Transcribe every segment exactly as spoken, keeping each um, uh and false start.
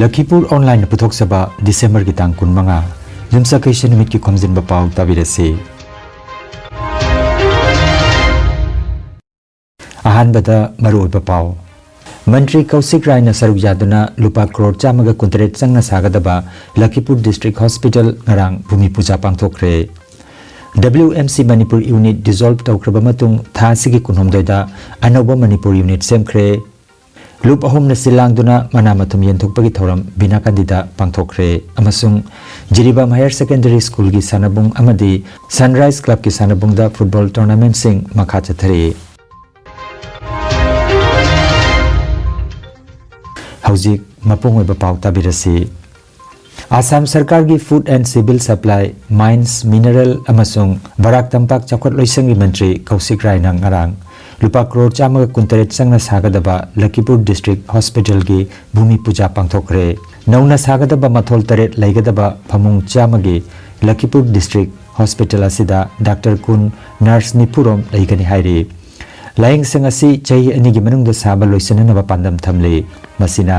ꯂꯈꯤꯄꯨꯔ ꯑꯣꯟꯂꯥꯏꯟꯅ ꯄꯨꯊꯣꯛꯆꯕ ꯗꯤꯁꯦꯝꯕꯔꯒꯤ ꯇꯥꯡ ꯀꯨꯟꯃꯉꯥ, ꯌꯨꯝꯁꯥꯀꯩꯁꯥ ꯅꯨꯃꯤꯠꯀꯤ ꯈꯣꯝꯖꯤꯟꯕ ꯄꯥꯎ ꯇꯥꯕꯤꯔꯁꯤ꯫ ꯑꯍꯥꯟꯕꯗ ꯃꯔꯨꯑꯣꯏꯕ ꯄꯥꯎ꯫ ꯃꯟꯇ꯭ꯔꯤ ꯀꯧꯁꯤꯛ ꯔꯥꯏꯅ ꯁꯔꯨꯛ ꯌꯥꯗꯨꯅ ꯂꯨꯄꯥ ꯀ꯭ꯔꯣꯔ ꯆꯥꯝꯃꯒ ꯀꯨꯟꯇꯔꯦꯠ ꯆꯪꯅ ꯁꯥꯒꯗꯕ ꯂꯈꯤꯄꯨꯔ ꯗꯤꯁꯇ꯭ꯔꯤꯛ ꯍꯣꯁꯄꯤꯇꯥꯜ ꯉꯔꯥꯡ ꯚꯨꯃꯤ ꯄꯨꯖꯥ ꯄꯥꯡꯊꯣꯛꯈ꯭ꯔꯦ꯫ W M C Manipur unit ꯗꯤꯖꯣꯜꯕ ꯇꯧꯈ꯭ꯔꯕ ꯃꯇꯨꯡ ꯊꯥ ꯑꯁꯤꯒꯤ ꯀꯨꯟꯍꯨꯝꯗꯣꯏꯗ ꯑꯅꯧꯕ ꯃꯅꯤꯄꯨꯔ ꯌꯨꯅꯤꯠ ꯁꯦꯝꯈ꯭ꯔꯦ꯫ ꯂꯨꯞ ꯑꯍꯨꯝꯅ ꯁꯤꯜ ꯂꯥꯡꯗꯨꯅ ꯃꯅꯥ ꯃꯊꯨꯝ ꯌꯦꯟꯊꯣꯛꯄꯒꯤ ꯊꯧꯔꯝ ꯕꯤꯅꯥꯀꯥꯟꯗꯤꯗ ꯄꯥꯡꯊꯣꯛꯈ꯭ꯔꯦ ꯑꯃꯁꯨꯡ ꯖꯤꯔꯤꯕꯥꯝ ꯍꯥꯌꯔ ꯁꯦꯀꯦꯟꯗꯔꯤ ꯁ꯭ꯀꯨꯜꯒꯤ ꯁꯥꯟꯅꯕꯨꯡ ꯑꯃꯗꯤ ꯁꯟꯔꯥꯏꯖ ꯀ꯭ꯂꯕꯀꯤ ꯁꯥꯟꯅꯕꯨꯡꯗ ꯐꯨꯠꯕꯣꯜ ꯇꯣꯔꯅꯥꯃꯦꯟꯠꯁꯤꯡ ꯃꯈꯥ ꯆꯠꯊꯔꯤ꯫ ꯍꯧꯖꯤꯛ ꯃꯄꯨꯡ ꯑꯣꯏꯕ ꯄꯥꯎ ꯇꯥꯕꯤꯔꯁꯤ꯫ ꯑꯁꯥꯝ ꯁꯔꯀꯥꯔꯒꯤ Food and Civil Supply, Mines, Mineral ꯑꯃꯁꯨꯡ ꯕꯔꯥꯛ ꯇꯝꯄꯥꯛ ꯆꯥꯎꯈꯠ ꯂꯣꯏꯁꯪꯒꯤ ꯃꯟꯇ꯭ꯔꯤ ꯀꯧꯁꯤꯛ ꯔꯥꯏꯅ ꯉꯔꯥꯡ ꯂꯨꯄꯥ ꯀ꯭ꯔꯣꯔ ꯆꯥꯝꯃꯒ ꯀꯨꯟꯇꯔꯦꯠ ꯆꯪꯅ ꯁꯥꯒꯗꯕ ꯂꯈꯤꯄꯨꯔ ꯗꯤꯁꯇ꯭ꯔꯤꯛ ꯍꯣꯁꯄꯤꯇꯥꯜꯒꯤ ꯚꯨꯃꯤ ꯄꯨꯖꯥ ꯄꯥꯡꯊꯣꯛꯈ꯭ꯔꯦ꯫ ꯅꯧꯅ ꯁꯥꯒꯗꯕ ꯃꯊꯣꯜ ꯇꯔꯦꯠ ꯂꯩꯒꯗꯕ ꯐꯃꯨꯡ ꯆꯥꯝꯃꯒꯤ ꯂꯈꯤꯄꯨꯔ ꯗꯤꯁꯇ꯭ꯔꯤꯛ ꯍꯣꯁꯄꯤꯇꯥꯜ ꯑꯁꯤꯗ ꯗꯥꯛꯇꯔ ꯀꯨꯟ, ꯅꯔꯁ ꯅꯤꯐꯨ ꯔꯣꯝ ꯂꯩꯒꯅꯤ ꯍꯥꯏꯔꯤ꯫ ꯂꯥꯌꯦꯡꯁꯪ ꯑꯁꯤ ꯆꯍꯤ ꯑꯅꯤꯒꯤ ꯃꯅꯨꯡꯗ ꯁꯥꯕ ꯂꯣꯏꯁꯤꯟꯅꯅꯕ ꯄꯥꯟꯗꯝ ꯊꯝꯂꯤ꯫ ꯃꯁꯤꯅ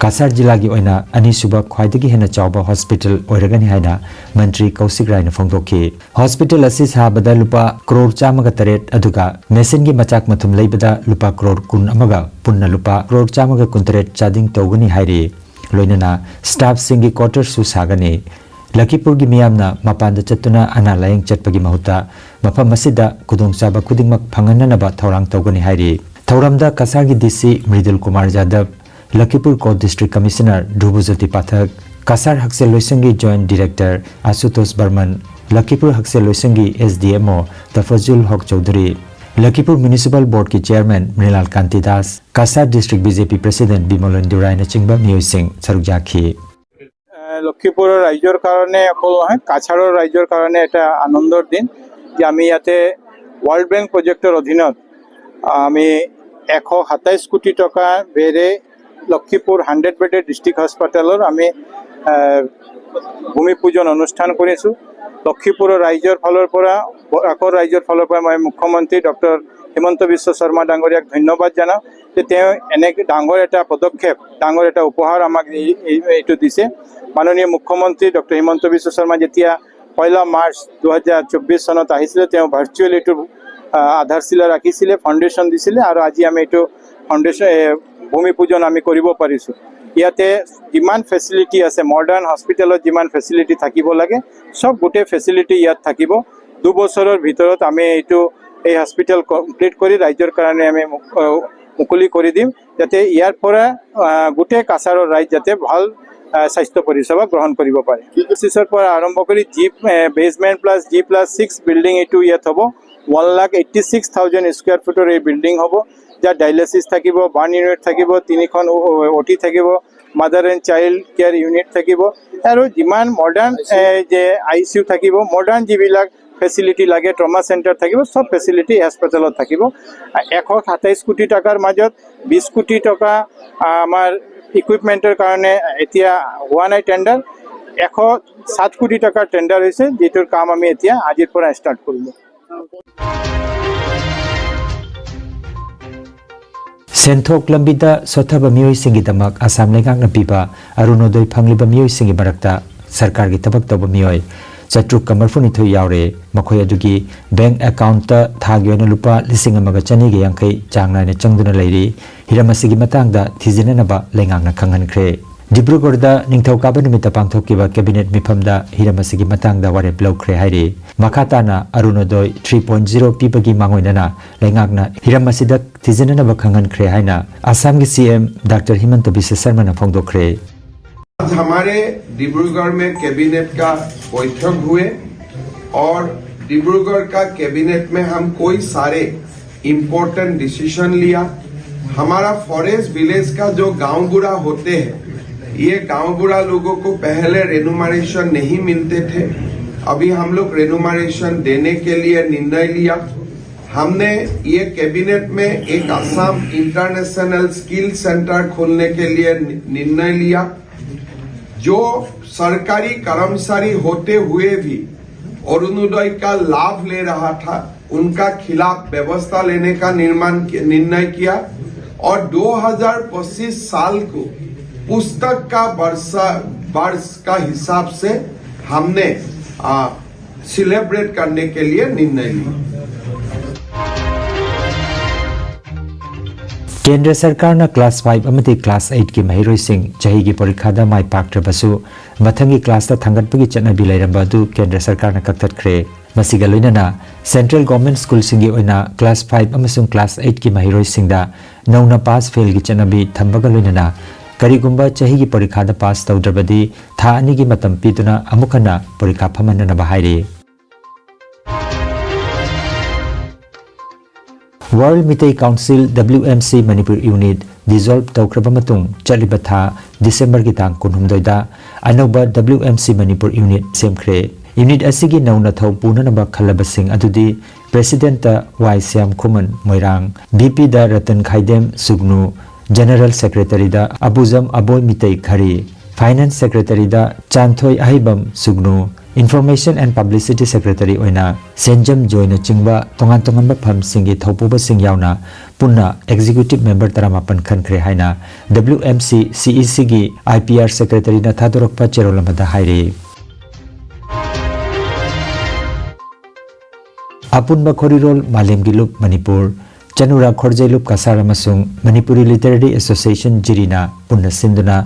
ꯀꯁꯥꯔ ꯖꯤꯂꯥꯒꯤ ꯑꯣꯏꯅ ꯑꯅꯤꯁꯨꯕ ꯈ꯭ꯋꯥꯏꯗꯒꯤ ꯍꯦꯟꯅ ꯆꯥꯎꯕ ꯍꯣꯁꯄꯤꯇꯥꯜ ꯑꯣꯏꯔꯒꯅꯤ ꯍꯥꯏꯅ ꯃꯟꯇ꯭ꯔꯤ ꯀꯧꯁꯤꯛ ꯔꯥꯏꯅ ꯐꯣꯡꯗꯣꯛꯈꯤ꯫ ꯍꯣꯁꯄꯤꯇꯥꯜ ꯑꯁꯤ ꯁꯥꯕꯗ ꯂꯨꯄꯥ ꯀ꯭ꯔꯣꯔ ꯆꯥꯝꯃꯒ ꯇꯔꯦꯠ, ꯑꯗꯨꯒ ꯃꯦꯁꯤꯟꯒꯤ ꯃꯆꯥꯛ ꯃꯊꯨꯝ ꯂꯩꯕꯗ ꯂꯨꯄꯥ ꯀ꯭ꯔꯣꯔ ꯀꯨꯟ ꯑꯃꯒ ꯄꯨꯟꯅ ꯂꯨꯄꯥ ꯀ꯭ꯔꯣꯔ ꯆꯥꯝꯃꯒ ꯀꯨꯟꯇꯔꯦꯠ ꯆꯥꯗꯤꯡ ꯇꯧꯒꯅꯤ ꯍꯥꯏꯔꯤ꯫ ꯂꯣꯏꯅꯅ ꯁ꯭ꯇꯥꯐꯁꯤꯡꯒꯤ ꯀ꯭ꯋꯥꯇꯔꯁꯨ ꯁꯥꯒꯅꯤ꯫ ꯂꯈꯤꯄꯨꯔꯒꯤ ꯃꯤꯌꯥꯝꯅ ꯃꯄꯥꯟꯗ ꯆꯠꯇꯨꯅ ꯑꯅꯥ ꯂꯥꯌꯦꯡ ꯆꯠꯄꯒꯤ ꯃꯍꯨꯠꯇ ꯃꯐꯝ ꯑꯁꯤꯗ ꯈꯨꯗꯣꯡꯆꯥꯕ ꯈꯨꯗꯤꯡꯃꯛ ꯐꯪꯍꯟꯅꯅꯕ ꯊꯧꯔꯥꯡ ꯇꯧꯒꯅꯤ ꯍꯥꯏꯔꯤ꯫ ꯊꯧꯔꯝꯗ ꯀꯁꯥꯔꯒꯤ ꯗꯤ ꯁꯤ ꯃ꯭ꯔꯤꯗꯨꯜ ꯀꯨꯃꯥꯔ ꯌꯥꯗꯕ, ꯂꯈꯤꯄꯨꯔ ꯀꯣꯠ ꯗꯤꯁꯇ꯭ꯔꯤꯛ ꯀꯃꯤꯁꯅꯔ ꯙ꯭ꯔꯨꯕꯖꯣꯇꯤ ꯄꯥꯊꯛ, ꯀꯁꯥꯔ ꯍꯛꯁꯦꯜ ꯂꯣꯏꯁꯪꯒꯤ ꯖꯣꯏꯟꯠ ꯗꯤꯔꯦꯛꯇꯔ ꯑꯁꯨꯇꯣꯁ ꯕꯔꯃꯟ, ꯂꯈꯤꯄꯨꯔ ꯍꯛꯁꯦꯜ ꯂꯣꯏꯁꯪꯒꯤ S D M O Tafajul Hoque Choudhury, Lakhipur municipal ꯕꯣꯔꯗꯀꯤ chairman Mrilal Kanti Das, Cachar district B J P president Bimolen ꯗꯨꯔꯥꯏꯅꯆꯤꯡꯕ ꯃꯤꯑꯣꯏꯁꯤꯡ ꯁꯔꯨꯛ ꯌꯥꯈꯤ꯫ এ, লক্ষীপুৰৰ ৰাইজৰ কাৰণে অকল নহয়, কাছাৰৰ ৰাইজৰ কাৰণে এটা আনন্দৰ দিন যে আমি ইয়াতে ৱৰ্ল্ড বেংক প্ৰজেক্টৰ অধীনত আমি এশ সাতাইছ কোটি টকা ব্যয়েৰে লক্ষীপুৰ হাণ্ড্ৰেড বেডেড ডিষ্ট্ৰিক্ট হস্পিটেলৰ আমি, এ, ভূমি পূজন অনুষ্ঠান কৰিছোঁ। লক্ষীপুৰৰ ৰাইজৰ ফালৰ পৰা, বৰাকৰ ৰাইজৰ ফালৰ পৰা মই মুখ্যমন্ত্ৰী ডক্টৰ হিমন্ত বিশ্ব শৰ্মা ডাঙৰীয়াক ধন্যবাদ জনাওঁ যে তেওঁ এনে ডাঙৰ এটা পদক্ষেপ, ডাঙৰ এটা উপহাৰ আমাক এই- এই- এইটো দিছে। মাননীয় মুখ্যমন্ত্ৰী ডক্টৰ হিমন্ত বিশ্ব শৰ্মা যেতিয়া পয়লা মাৰ্চ দুহেজাৰ চৌব্বিছ চনত আহিছিলে, তেওঁ ভাৰ্চুৱেল এইটো আহ, আধাৰশিলা ৰাখিছিলে, ফাউণ্ডেশ্যন দিছিলে আৰু আজি আমি এইটো ফাউণ্ডেশ্যন, এ, ভূমি পূজন আমি কৰিব পাৰিছোঁ। ইয়াতে যিমান ফেচিলিটি আছে, মডাৰ্ণ হস্পিটেলত যিমান ফেচিলিটি থাকিব লাগে, চব গোটেই ফেচিলিটি ইয়াত থাকিব। দুবছৰৰ ভিতৰত আমি এইটো, এই হস্পিটেল কমপ্লিট কৰি ৰাইজৰ কাৰণে আমি মুক- আহ, মুকলি কৰি দিম, যাতে ইয়াৰ পৰা আহ, গোটেই কাছাৰৰ ৰাইজ যাতে ভাল আহ, স্বাস্থ্য পৰিষেবা গ্ৰহণ কৰিব পাৰে। বেচিছৰ পৰা আৰম্ভ কৰি G basement plus G plus six building এইটো ইয়াত হ'ব। One lakh eighty six thousand square ফুটৰ এই বিল্ডিং হ'ব, যাত ডায়েলিচিছ থাকিব, বাৰ্ণ ইউনিট থাকিব, তিনিখন অ' টি থাকিব, mother and child care unit থাকিব আৰু যিমান মডাৰ্ণ যে আই চি ইউ থাকিব, মডাৰ্ণ যিবিলাক ফেচিলিটি লাগে, ট্ৰমা চেণ্টাৰ থাকিব, চব ফেচিলিটি হস্পিটেলত থাকিব। এশ সাতাইছ কোটি টকাৰ মাজত বিছ কোটি টকা আহ, আমাৰ ইকুইপমেণ্টৰ কাৰণে এতিয়া হোৱা নাই টেণ্ডাৰ। এশ সাত কোটি টকাৰ টেণ্ডাৰ হৈছে, যিটোৰ কাম আমি এতিয়া আজিৰ পৰা ষ্টাৰ্ট কৰিলোঁ। ꯁꯦꯟꯊꯣꯛ ꯂꯝꯕꯤꯗ ꯁꯣꯠꯊꯕ ꯃꯤꯑꯣꯏꯁꯤꯡꯒꯤꯗꯃꯛ ꯑꯁꯥꯝ ꯂꯩꯉꯥꯛꯅ ꯄꯤꯕ ꯑꯔꯨꯅꯣꯗꯣꯏ ꯐꯪꯂꯤꯕ ꯃꯤꯑꯣꯏꯁꯤꯡꯒꯤ ꯃꯔꯛꯇ ꯁꯔꯀꯥꯔꯒꯤ ꯊꯕꯛ ꯇꯧꯕ ꯃꯤꯑꯣꯏ ꯆꯥꯇ꯭ꯔꯨꯛꯀ ꯃꯔꯤꯐꯨꯅꯤꯊꯣꯏ ꯌꯥꯎꯔꯦ꯫ ꯃꯈꯣꯏ ꯑꯗꯨꯒꯤ ꯕꯦꯡꯛ ꯑꯦꯀꯥꯎꯟꯠꯇ ꯊꯥꯒꯤ ꯑꯣꯏꯅ ꯂꯨꯄꯥ ꯂꯤꯁꯤꯡ ꯑꯃꯒ ꯆꯅꯤꯒ ꯌꯥꯡꯈꯩ ꯆꯥꯡ ꯅꯥꯏꯅ ꯆꯪꯗꯨꯅ ꯂꯩꯔꯤ꯫ ꯍꯤꯔꯝ ꯑꯁꯤꯒꯤ ꯃꯇꯥꯡꯗ ꯊꯤꯖꯤꯟꯅꯅꯕ ꯂꯩꯉꯥꯛꯅ ꯈꯪꯍꯟꯈ꯭ꯔꯦ꯫ ꯗꯤꯕ꯭ꯔꯨꯒꯔꯗ ꯅꯤꯡꯊꯧꯀꯥꯕ ꯅꯨꯃꯤꯠꯇ ꯄꯥꯡꯊꯣꯛꯈꯤꯕ ꯀꯦꯕꯤꯅꯦꯠ ꯃꯤꯐꯝꯗ ꯍꯤꯔꯝ ꯑꯁꯤꯒꯤ ꯃꯇꯥꯡꯗ ꯋꯥꯔꯦꯞ ꯂꯧꯈ꯭ꯔꯦ ꯍꯥꯏꯔꯤ꯫ ꯃꯈꯥ ꯇꯥꯅ ꯑꯔꯨꯅꯣꯗꯣꯏ ꯊ꯭ꯔꯤ ꯄꯣꯏꯟꯠ ꯖꯤꯔꯣ ꯄꯤꯕꯒꯤ ꯃꯥꯡꯑꯣꯏꯅꯅ ꯂꯩꯉꯥꯛꯅ ꯍꯤꯔꯝ ꯑꯁꯤꯗ ꯊꯤꯖꯤꯟꯅꯅꯕ ꯈꯪꯍꯟꯈ꯭ꯔꯦ ꯍꯥꯏꯅ ꯑꯁꯥꯝꯒꯤ ꯁꯤ ꯑꯦꯝ ꯗꯥꯛꯇꯔ ꯍꯤꯃꯟꯇ ꯕꯤꯁ꯭ꯋ ꯁꯔꯃꯅ ꯐꯣꯡꯗꯣꯛꯈ꯭ꯔꯦ꯫ आज हमारे डिब्रूगढ़ में कैबिनेट का बैठक हुए और डिब्रूगढ़ का कैबिनेट में हम कोई सारे इम्पोर्टेंट डिसीजन लिया। हमारा फॉरेस्ट विलेज का जो गांव बूढ़ा होते हैं, ये गांव बूढ़ा लोगों को पहले रेनुमरेशन नहीं मिलते थे। अभी हम लोग रेनुमरेशन देने के लिए निर्णय लिया। हमने ये कैबिनेट में एक असम इंटरनेशनल स्किल सेंटर खोलने के लिए निर्णय लिया। जो सरकारी कर्मचारी होते हुए भी अरुणोदय का लाभ ले रहा था, उनका खिलाफ व्यवस्था लेने का निर्माण निर्णय किया और दो हज़ार पच्चीस साल को पुस्तक का वर्षा वर्ष का हिसाब से हमने सेलिब्रेट करने के लिए निर्णय लिया। ꯀꯦꯟꯗ꯭ꯔ ꯁꯔꯀꯥꯔꯅ ꯀ꯭ꯂꯥꯁ ꯐꯥꯏꯚ ꯑꯃꯗꯤ ꯀ꯭ꯂꯥꯁ ꯑꯩꯠꯀꯤ ꯃꯍꯩꯔꯣꯏꯁꯤꯡ ꯆꯍꯤꯒꯤ ꯄꯔꯤꯈꯥꯗ ꯃꯥꯏ ꯄꯥꯛꯇ꯭ꯔꯕꯁꯨ, ꯃꯊꯪꯒꯤ ꯀ꯭ꯂꯥꯁꯇ ꯊꯥꯡꯒꯠꯄꯒꯤ ꯆꯠꯅꯕꯤ ꯂꯩꯔꯝꯕ ꯑꯗꯨ ꯀꯦꯟꯗ꯭ꯔ ꯁꯔꯀꯥꯔꯅ ꯀꯛꯊꯠꯈ꯭ꯔꯦ꯫ ꯃꯁꯤꯒ ꯂꯣꯏꯅꯅ, ꯁꯦꯟꯇ꯭ꯔꯦꯜ ꯒꯣꯔꯃꯦꯟꯠ ꯁ꯭ꯀꯨꯜꯁꯤꯡꯒꯤ ꯑꯣꯏꯅ ꯀ꯭ꯂꯥꯁ ꯐꯥꯏꯚ ꯑꯃꯁꯨꯡ ꯀ꯭ꯂꯥꯁ ꯑꯩꯠꯀꯤ ꯃꯍꯩꯔꯣꯏꯁꯤꯡꯗ ꯅꯧꯅ ꯄꯥꯁ ꯐꯦꯜꯒꯤ ꯆꯠꯅꯕꯤ ꯊꯝꯕꯒ ꯂꯣꯏꯅꯅ, ꯀꯔꯤꯒꯨꯝꯕ ꯆꯍꯤꯒꯤ ꯄꯔꯤꯈꯥꯗ ꯄꯥꯁ ꯇꯧꯗ꯭ꯔꯕꯗꯤ, ꯊꯥ ꯑꯅꯤꯒꯤ ꯃꯇꯝ ꯄꯤꯗꯨꯅ ꯑꯃꯨꯛ ꯍꯟꯅ ꯄꯔꯤꯈꯥ ꯐꯝꯍꯟꯅꯅꯕ ꯍꯥꯏꯔꯤ꯫ World Meitei council, W M C, Manipur unit ꯗꯤꯖꯣꯜꯕ ꯇꯧꯈ꯭ꯔꯕ ꯃꯇꯨꯡ, ꯆꯠꯂꯤꯕ ꯊꯥ ꯗꯤꯁꯦꯝꯕꯔꯒꯤ ꯇꯥꯡ ꯀꯨꯟꯍꯨꯝꯗꯣꯏꯗ ꯑꯅꯧꯕ ꯗꯕ꯭ꯂꯤꯌꯨ M C Manipur unit ꯁꯦꯝꯈ꯭ꯔꯦ꯫ Unit ꯑꯁꯤꯒꯤ ꯅꯧꯅ ꯊꯧ ꯄꯨꯅꯅꯕ ꯈꯜꯂꯕꯁꯤꯡ ꯑꯗꯨꯗꯤ, ꯄ꯭ꯔꯦꯁꯤꯗꯦꯟꯠꯇ ꯋꯥꯏ ꯁ꯭ꯌꯥꯝ ꯈꯨꯃꯟ, ꯃꯣꯏꯔꯥꯡ, ꯚꯤ ꯄꯤꯗ ꯔꯇꯟ ꯈꯥꯏꯗꯦꯝ, ꯁꯨꯒꯅꯨ, ꯖꯦꯅꯔꯦꯜ ꯁꯦꯀ꯭ꯔꯦꯇꯔꯤꯗ ꯑꯕꯨꯖꯝ ꯑꯕꯣꯏ ꯃꯤꯇꯩ ꯘꯔꯤ, ꯐꯥꯏꯅꯥꯟꯁ ꯁꯦꯀ꯭ꯔꯦꯇꯔꯤꯗ ꯆꯥꯟꯊꯣꯏ ꯑꯍꯩꯕꯝ, ꯁꯨꯒꯅꯨ, ꯏꯟꯐꯣꯔꯃꯦꯁꯟ ꯑꯦꯟ ꯄꯕ꯭ꯂꯤꯁꯤꯇꯤ ꯁꯦꯀ꯭ꯔꯦꯇꯔꯤ ꯑꯣꯏꯅ ꯁꯦꯟꯖꯝ ꯖꯣꯏꯅꯆꯤꯡꯕ ꯇꯣꯉꯥꯟ ꯇꯣꯉꯥꯟꯕ ꯐꯝꯁꯤꯡꯒꯤ ꯊꯧꯄꯨꯕꯁꯤꯡ ꯌꯥꯎꯅ ꯄꯨꯟꯅ ꯑꯦꯛꯖꯤꯀ꯭ꯌꯨꯇꯤꯚ ꯃꯦꯝꯕꯔ ꯇꯔꯥꯃꯥꯄꯟ ꯈꯟꯈ꯭ꯔꯦ ꯍꯥꯏꯅ ꯗꯕ꯭ꯂꯤꯌꯨ ꯑꯦꯝ ꯁꯤ ꯁꯤ ꯏ ꯁꯤꯒꯤ ꯑꯥꯏ ꯄꯤ ꯑꯥꯔ ꯁꯦꯀ꯭ꯔꯦꯇꯔꯤꯅ ꯊꯥꯗꯣꯔꯛꯄ ꯆꯦꯔꯣꯜ ꯑꯃꯗ ꯍꯥꯏꯔꯤ꯫ ꯑꯄꯨꯟꯕ ꯈꯣꯔꯤꯔꯣꯜ ꯃꯥꯂꯦꯝꯒꯤ ꯂꯨꯞ ꯃꯅꯤꯄꯨꯔ, ꯆꯅꯨꯔꯥ ꯈꯣꯔꯖꯩ ꯂꯨꯞ ꯀꯁꯥꯔ ꯑꯃꯁꯨꯡ ꯃꯅꯤꯄꯨꯔꯤ ꯂꯤꯇꯔꯦꯔꯤ ꯑꯦꯁꯣꯁꯤꯌꯦꯁꯟ ꯖꯤꯔꯤꯅ ꯄꯨꯟꯅ ꯁꯤꯟꯗꯨꯅ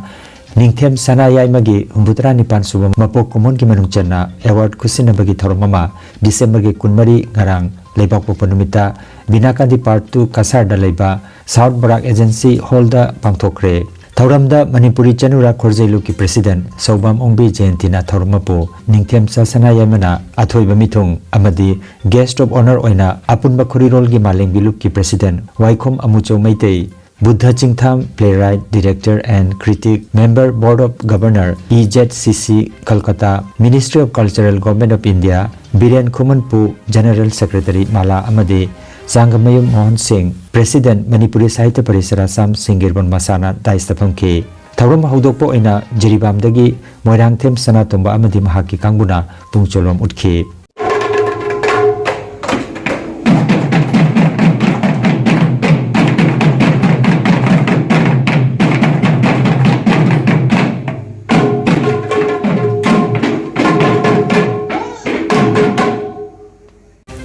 ꯅꯤꯡꯊꯦꯝ ꯁꯅꯥ ꯌꯥꯏꯃꯒꯤ ꯍꯨꯝꯐꯨꯇꯔꯥ ꯅꯤꯄꯥꯟ ꯁꯨꯕ ꯃꯄꯣꯛ ꯀꯨꯝꯑꯣꯟꯒꯤ ꯃꯅꯨꯡ ꯆꯟꯅ ꯑꯦꯋꯥꯔꯗ ꯈꯨꯠꯁꯤꯟꯅꯕꯒꯤ ꯊꯧꯔꯝ ꯑꯃ ꯗꯤꯁꯦꯝꯕꯔꯒꯤ ꯀꯨꯟꯃꯔꯤ, ꯉꯔꯥꯡ, ꯂꯩꯕꯥꯛꯄꯣꯛꯄ ꯅꯨꯃꯤꯠꯇ ꯕꯤꯅꯥꯀꯥꯟꯗꯤ ꯄꯥꯔꯛ ꯇꯨ ꯀꯁꯥꯔꯗ ꯂꯩꯕ ꯁꯥꯎꯠ ꯕꯔꯥꯛ ꯑꯦꯖꯦꯟꯁꯤ ꯍꯣꯜꯗ ꯄꯥꯡꯊꯣꯛꯈ꯭ꯔꯦ꯫ ꯊꯧꯔꯝꯗ ꯃꯅꯤꯄꯨꯔꯤ ꯆꯅꯨꯔꯥ ꯈꯣꯔꯖꯩ ꯂꯨꯞꯀꯤ ꯄ꯭ꯔꯦꯁꯤꯗꯦꯟꯠ ꯁꯧꯕꯥꯝ ꯑꯣꯡꯕꯤ ꯖꯌꯟꯇꯤꯅ ꯊꯧꯔꯝ ꯑꯗꯨ ꯅꯤꯡꯊꯦꯝꯆꯥ ꯁꯅꯥ ꯌꯥꯏꯃꯅ ꯑꯊꯣꯏꯕ ꯃꯤꯊꯨꯡ ꯑꯃꯗꯤ ꯒꯦꯁ꯭ꯠ ꯑꯣꯐ ꯑꯣꯅꯔ ꯑꯣꯏꯅ ꯑꯄꯨꯟꯕ ꯈꯣꯔꯤꯔꯣꯜꯒꯤ ꯃꯥꯂꯦꯝꯒꯤ ꯂꯨꯞꯀꯤ president Waikhom Amuchou Meitei, Budha Chingtham, playwright, director and critic, member board of governor, E Z C C, Kolkata, ministry of culture, government of India, Biren ꯈꯨꯃꯟꯄꯨ, ꯖꯦꯅꯔꯦꯜ ꯁꯦꯀ꯭ꯔꯦꯇꯔꯤ ꯃꯥꯂꯥ ꯑꯃꯗꯤ ꯆꯥꯡꯒꯃꯌꯨꯝ ꯃꯣꯍꯟ ꯁꯤꯡ, ꯄ꯭ꯔꯦꯁꯤꯗꯦꯟꯠ ꯃꯅꯤꯄꯨꯔꯤ ꯁꯥꯍꯤꯇ꯭ꯌ ꯄꯔꯤꯁꯗ ꯑꯁꯥꯝ ꯁꯤꯡꯒꯤꯔꯕꯣꯟ ꯃꯁꯥꯅ ꯗꯥꯏꯁꯇ ꯐꯝꯈꯤ꯫ ꯊꯧꯔꯝ ꯍꯧꯗꯣꯛꯄ ꯑꯣꯏꯅ ꯖꯤꯔꯤꯕꯥꯝꯗꯒꯤ ꯃꯣꯏꯔꯥꯡꯊꯦꯝ ꯁꯅꯥꯇꯣꯝꯕ ꯑꯃꯗꯤ ꯃꯍꯥꯛꯀꯤ ꯀꯥꯡꯕꯨꯅ ꯄꯨꯡ ꯆꯣꯂꯣꯝ ꯎꯠꯈꯤ꯫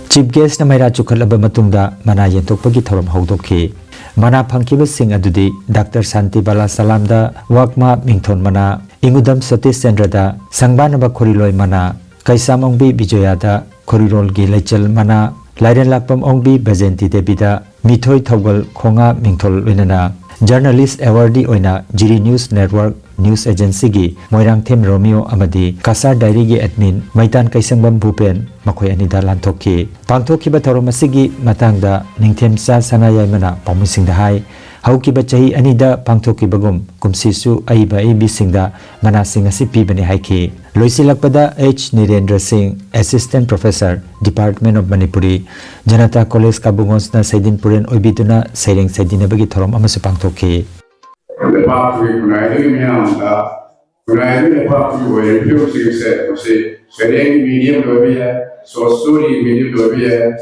Chief Guest ꯅ ꯃꯩꯔꯥ ꯆꯨꯈꯠꯂꯕ ꯃꯇꯨꯡꯗ ꯃꯅꯥ ꯌꯦꯟꯊꯣꯛꯄꯒꯤ ꯊꯧꯔꯝ ꯍꯧꯗꯣꯛꯈꯤ꯫ ꯃꯅꯥ ꯐꯪꯈꯤꯕꯁꯤꯡ ꯑꯗꯨꯗꯤ ꯗꯥꯛꯇꯔ ꯁꯥꯟꯇꯤꯕꯥꯂꯥ ꯁꯂꯥꯝꯗ ꯋꯥꯛꯃꯥ ꯃꯤꯡꯊꯣꯟ ꯃꯅꯥ, ꯏꯉꯨꯗꯝ ꯁꯇꯤꯁ ꯆꯟꯗ꯭ꯔꯗ ꯁꯪꯕꯥꯅꯕ ꯈꯣꯔꯤꯂꯣꯏ ꯃꯅꯥ, ꯀꯩꯁꯥꯝ ꯑꯣꯡꯕꯤ ꯕꯤꯖꯣꯌꯥꯗ ꯈꯣꯔꯤꯔꯣꯜꯒꯤ ꯂꯩꯆꯜ ꯃꯅꯥ, ꯂꯥꯏꯔꯦꯟꯂꯥꯛꯄꯝ ꯑꯣꯡꯕꯤ ꯕꯖꯦꯟꯇꯤ ꯗꯦꯕꯤꯗ ꯃꯤꯊꯣꯏ ꯊꯧꯒꯜ ꯈꯣꯡꯉꯥ ꯃꯤꯡꯊꯣꯜ ꯂꯣꯏꯅꯅ Journalist Awardee ꯑꯣꯏꯅ ꯖꯤꯔꯤ News Network News Agency ꯒꯤ ꯃꯣꯏꯔꯥꯡꯊꯦꯝ ꯔꯣꯃꯤꯌꯣ ꯑꯃꯗꯤ ꯀꯁꯥꯔ Diary ꯒꯤ admin ꯃꯩꯇꯥꯟ ꯀꯩꯁꯪꯕꯝ ꯚꯨꯄꯦꯟ ꯃꯈꯣꯏ ꯑꯅꯤꯗ ꯂꯥꯟꯊꯣꯛꯈꯤ꯫ ꯄꯥꯡꯊꯣꯛꯈꯤꯕ ꯊꯧꯔꯝ ꯑꯁꯤꯒꯤ ꯃꯇꯥꯡꯗ ꯅꯤꯡꯊꯦꯝꯆꯥ ꯁꯅꯥꯌꯥꯏꯃꯅ ꯄꯥꯎꯃꯤꯁꯤꯡꯗ ꯍꯥꯏ, ꯍꯧꯈꯤꯕ ꯆꯍꯤ ꯑꯅꯤꯗ ꯄꯥꯡꯊꯣꯛꯈꯤꯕꯒꯨꯝ ꯀꯨꯝꯁꯤꯁꯨ ꯑꯏꯕ ꯑꯏꯕꯤꯁꯤꯡꯗ ꯃꯅꯥꯁꯤꯡ ꯑꯁꯤ ꯄꯤꯕꯅꯤ ꯍꯥꯏꯈꯤ꯫ ꯂꯣꯏꯁꯤꯜꯂꯛꯄꯗ ꯑꯩꯆ ꯅꯤꯔꯦꯟꯗ꯭ꯔ ꯁꯤꯡ, Assistant Professor, Department of Manipuri, Janata college ꯀꯥꯕꯨꯡꯒꯣꯟꯁꯅ ꯁꯩꯗꯤꯟ ꯄꯨꯔꯦꯟ ꯑꯣꯏꯕꯤꯗꯨꯅ ꯁꯩꯔꯦꯡ ꯁꯩꯗꯤꯟꯅꯕꯒꯤ ꯊꯧꯔꯝ ꯑꯃꯁꯨ ꯄꯥꯡꯊꯣꯛꯈꯤ꯫ ꯂꯩꯕꯥꯛꯀꯤ ꯈꯨꯟꯅꯥꯏꯗꯨꯒꯤ ꯃꯤꯌꯥꯝꯗ, ꯈꯨꯟꯅꯥꯏꯗꯨꯒꯤ ꯂꯩꯕꯥꯛꯀꯤ ꯑꯣꯏꯔꯤꯕ ꯐꯤꯕꯝꯁꯤꯡ ꯑꯁꯦ ꯃꯁꯤ ꯁꯩꯔꯦꯡꯒꯤ medium ꯗ ꯑꯣꯏꯕ ꯌꯥꯏ, short story ꯒꯤ medium ꯗ ꯑꯣꯏꯕ ꯌꯥꯏ,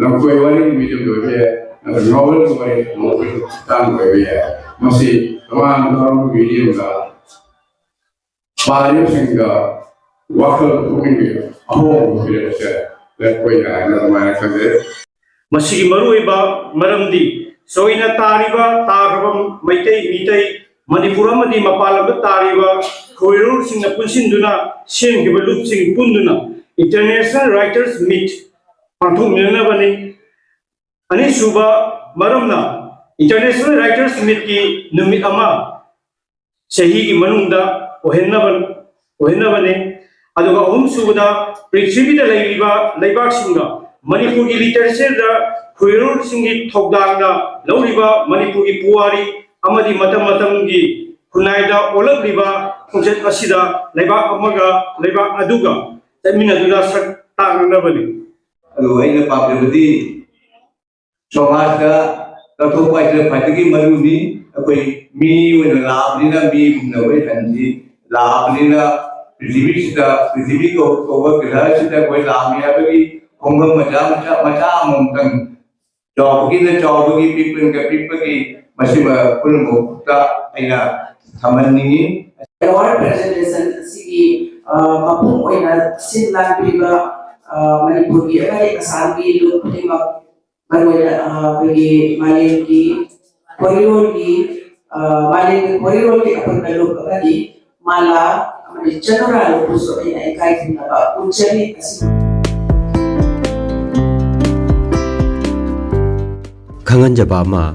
ꯂꯝꯀꯣꯏ ꯋꯥꯔꯤꯒꯤ medium ꯗ ꯑꯣꯏꯕ ꯌꯥꯏ, ꯅꯠꯇ꯭ꯔꯒ novel ꯒꯤ ꯋꯥꯔꯤ ꯅꯣꯡꯃꯒꯤ ꯃꯇꯥꯡꯗ ꯑꯣꯏꯕ ꯌꯥꯏ꯫ ꯃꯁꯤ ꯇꯣꯉꯥꯟ ꯇꯣꯉꯥꯟꯕ medium ꯗ ꯄꯥꯔꯤꯕꯁꯤꯡꯗ ꯋꯥꯈꯜ ꯄꯨꯛꯅꯤꯡꯒꯤ ꯑꯍꯣꯡꯕ ꯄꯤꯔꯛꯄꯁꯦ ꯂꯦꯞꯄꯣꯏ ꯍꯥꯏꯅ ꯑꯗꯨꯃꯥꯏꯅ ꯈꯟꯖꯩ꯫ ꯃꯁꯤꯒꯤ ꯃꯔꯨꯑꯣꯏꯕ ꯃꯔꯝꯗꯤ ꯆꯣꯏꯅ ꯇꯥꯔꯤꯕ, ꯇꯥꯈ꯭ꯔꯕ ꯃꯩꯇꯩ, ꯃꯤꯇꯩ, ꯃꯅꯤꯄꯨꯔ ꯑꯃꯗꯤ ꯃꯄꯥꯟ ꯂꯝꯗ ꯇꯥꯔꯤꯕ ꯈꯣꯏꯔꯨꯔꯁꯤꯡꯅ ꯄꯨꯟꯁꯤꯟꯗꯨꯅ ꯁꯦꯝꯈꯤꯕ ꯂꯨꯞꯁꯤꯡ ꯄꯨꯟꯗꯨꯅ International Writers Meet ꯄꯥꯡꯊꯣꯛꯃꯤꯟꯅꯅꯕꯅꯤ꯫ ꯑꯅꯤꯁꯨꯕ ꯃꯔꯝꯅ, International Writers Meet ꯀꯤ ꯅꯨꯃꯤꯠ ꯑꯃ ꯆꯍꯤꯒꯤ ꯃꯅꯨꯡꯗ ꯑꯣꯏꯍꯟꯅꯕ, ꯑꯣꯏꯍꯟꯅꯕꯅꯤ꯫ ꯑꯗꯨꯒ ꯑꯍꯨꯝꯁꯨꯕꯗ, ꯄ꯭ꯔꯤꯊꯤꯕꯤꯗ ꯂꯩꯔꯤꯕ ꯂꯩꯕꯥꯛꯁꯤꯡꯗ ꯃꯅꯤꯄꯨꯔꯒꯤ literature ꯗ ꯈꯣꯏꯔꯨꯔꯁꯤꯡꯒꯤ ꯊꯧꯗꯥꯡꯗ ꯂꯧꯔꯤꯕ ꯃꯅꯤꯄꯨꯔꯒꯤ ꯄꯨꯋꯥꯔꯤ ꯑꯃꯗꯤ ꯃꯇꯝ ꯃꯇꯝꯒꯤ ꯈꯨꯟꯅꯥꯏꯗ ꯑꯣꯜꯂꯛꯂꯤꯕ ꯈꯣꯡꯆꯠ ꯑꯁꯤꯗ ꯂꯩꯕꯥꯛ ꯑꯃꯒ ꯂꯩꯕꯥꯛ ꯑꯗꯨꯒ ꯆꯠꯃꯤꯟꯅꯗꯨꯅ ꯁꯛ ꯇꯥꯛꯅꯅꯕꯅꯤ꯫ ꯑꯗꯨ ꯑꯩꯅ ꯄꯥꯝꯖꯕꯗꯤ ꯁꯃꯥꯖꯇ ꯀꯠꯊꯣꯛꯄ ꯍꯥꯏꯁꯤꯅ ꯈ꯭ꯋꯥꯏꯗꯒꯤ ꯃꯔꯨꯅꯤ꯫ ꯑꯩꯈꯣꯏ ꯃꯤ ꯑꯣꯏꯅ ꯂꯥꯛꯑꯕꯅꯤꯅ, ꯃꯤꯒꯨꯝꯅ ꯑꯩꯈꯣꯏ ꯍꯟꯁꯤ ꯂꯥꯛꯑꯕꯅꯤꯅ, ꯄ꯭ꯔꯤꯊꯤꯕꯤꯁꯤꯗ, ꯄ꯭ꯔꯤꯊꯤꯕꯤ ꯀꯧ-, ꯀꯧꯕ ꯒ꯭ꯔꯍꯁꯤꯗ ꯑꯩꯈꯣꯏ ꯂꯥꯛꯑꯝꯃꯤ ꯍꯥꯏꯕꯒꯤ ꯈꯣꯡꯐꯝ ꯃꯆꯥ ꯃꯆꯥ, ꯃꯆꯥ ꯑꯃꯃꯝꯇꯪ, ꯆꯥꯎꯕꯒꯤꯅ ꯆꯥꯎꯕꯒꯤ, ꯄꯤꯛꯄꯒꯤꯅ ꯄꯤꯛꯄꯒꯤ, ꯃꯁꯤꯃ ꯄꯨꯝꯅꯃꯛꯇ ꯑꯩꯅ ꯊꯝꯍꯟꯅꯤꯡꯏ꯫ ꯑꯦꯋꯥꯔꯗ ꯄ꯭ꯔꯖꯦꯟꯇꯦꯁꯟ ꯑꯁꯤꯒꯤ, ꯑ, ꯃꯄꯨꯡ ꯑꯣꯏꯅ ꯁꯤꯟ ꯂꯥꯡꯕꯤꯕ, ꯑ, ꯃꯅꯤꯄꯨꯔꯒꯤ ꯑꯃꯗꯤ ꯑꯁꯥꯝꯒꯤ ꯂꯨꯞ ꯈꯨꯗꯤꯡꯃꯛ, ꯃꯔꯨꯑꯣꯏꯅ, ꯑ, ꯑꯩꯈꯣꯏꯒꯤ ꯃꯥꯂꯦꯝꯒꯤ ꯋꯥꯔꯤꯔꯣꯜꯒꯤ, ꯑ, ꯃꯥꯂꯦꯝꯒꯤ ꯋꯥꯔꯤꯔꯣꯜꯒꯤ ꯑꯄꯨꯟꯕ ꯂꯨꯞ ꯑꯃꯗꯤ ꯃꯥꯂꯥ ꯑꯃꯗꯤ ꯆꯅꯨꯔꯥ ꯂꯨꯞꯄꯨꯁꯨ ꯑꯩꯅ ꯏꯀꯥꯏ ꯈꯨꯝꯅꯕ ꯎꯠꯆꯔꯤ꯫ ꯑꯁꯤ ꯈꯪꯍꯟꯖꯕ ꯑꯃ,